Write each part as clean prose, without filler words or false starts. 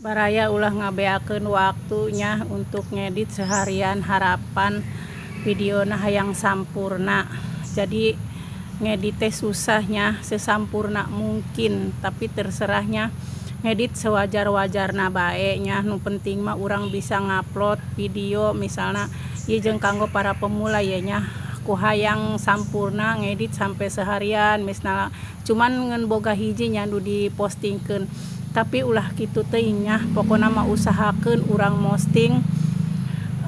Baraya, ulah ngabeakeun waktunya untuk ngedit seharian, harapan videona hayang sampurna. Jadi ngedit teh susahnya sesampurna mungkin, tapi terserahnya ngedit sewajar-wajarna bae nya. Nu penting mah urang bisa ngupload video. Misalnya ieu jeung kanggo para pemula ye nya, ku hayang sampurna ngedit sampai seharian misalnya, cuman ngan boga hiji nya nu dipostingkeun, tapi ulah kitu teuing nya. Pokona mah usahakeun urang posting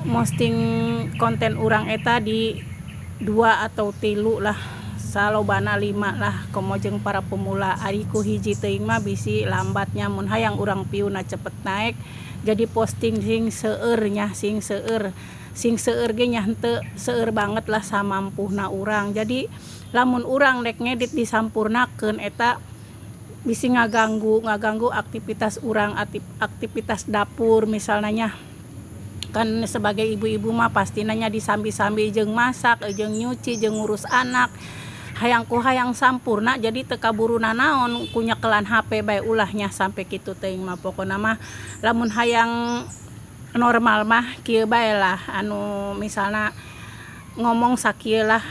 posting konten urang eta di dua atau tilu lah, salobana lima lah, komo jeung para pemula. Ari ku hiji teuing mah bisi lambatnya mun hayang urang view-na cepet naek. Jadi posting sing seueur nya, sing seueur, sing seueur ge nya henteu seueur banget lah, samampuhna urang. Jadi lamun urang rek ngedit disampurnakeun, eta bisi ngaganggu ngaganggu aktivitas urang, aktivitas dapur misalnya nya. Kan sebagai ibu-ibu mah pastina nya disambi-sambi jeung masak, jeung nyuci, jeung ngurus anak. Hayang ku hayang sampurna, jadi teu kaburu nanaon, ku nyekelan HP bae. Ulah nya sampe kitu teuing mah. Pokona mah lamun hayang normal mah kieu bae lah, anu misalna ngomong sakieu lah,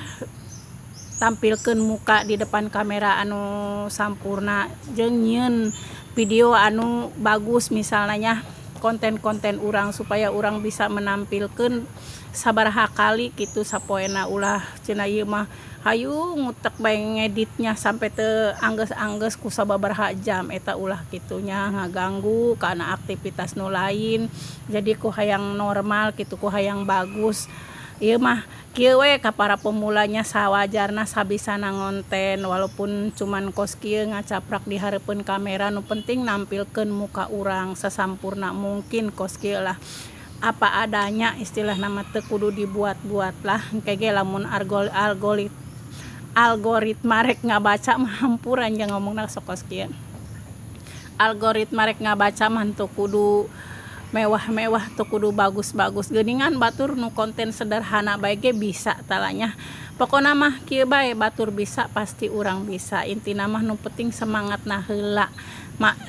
tampilkeun muka di depan kamera anu sampurna jeung nyieun video anu bagus misalnya nya, konten-konten urang supaya urang bisa menampilkeun sabaraha kali kitu sapoena. Ulah cenah ieu mah hayu ngutek bae ngeditnya sampai teu anggeus-anggeus ku sababaraha jam, eta ulah kitu nya, ngaganggu kana aktivitas nu lain. Jadi ku hayang normal kitu, ku hayang bagus, ieu mah kieu we ka para pemulanya, sawajarna sabisana ngonten walaupun cuman kos kieu ngacaprak di hareupeun kamera, nu penting nampilkeun muka urang sasampurna mungkin, kos kieu lah, apa adanya istilahna mah, teu kudu dibuat-buat lah. Engke ge lamun algoritma rek ngabaca mah, hampura nya ngomongna sok kos kieu, algoritma rek ngabaca mah teu kudu mewah-mewah, teu kudu bagus-bagus. Geuningan batur nu konten sederhana bae ge bisa talanya. Pokona mah kieu bae, batur bisa pasti urang bisa. Intina mah nu penting semangatna heula,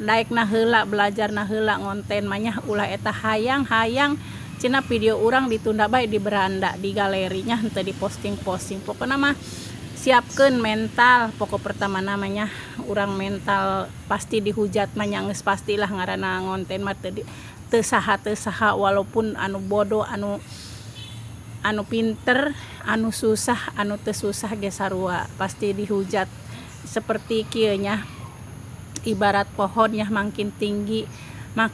daekna heula, belajarna heula ngonten mah nya. Ulah eta hayang-hayang cenah video urang ditunda bae di beranda, di galerinya, henteu diposting-posting. Pokona mah siapkeun mental. Pokok pertama namanya urang mental pasti dihujat mah nya geus pastilah, ngaranna ngonten mah teu teu saha teu saha, walaupun anu bodoh, anu anu pinter, anu susah, anu teu susah ge sarua pasti dihujat. Seperti kieu nya, ibarat pohon nya, makin tinggi makin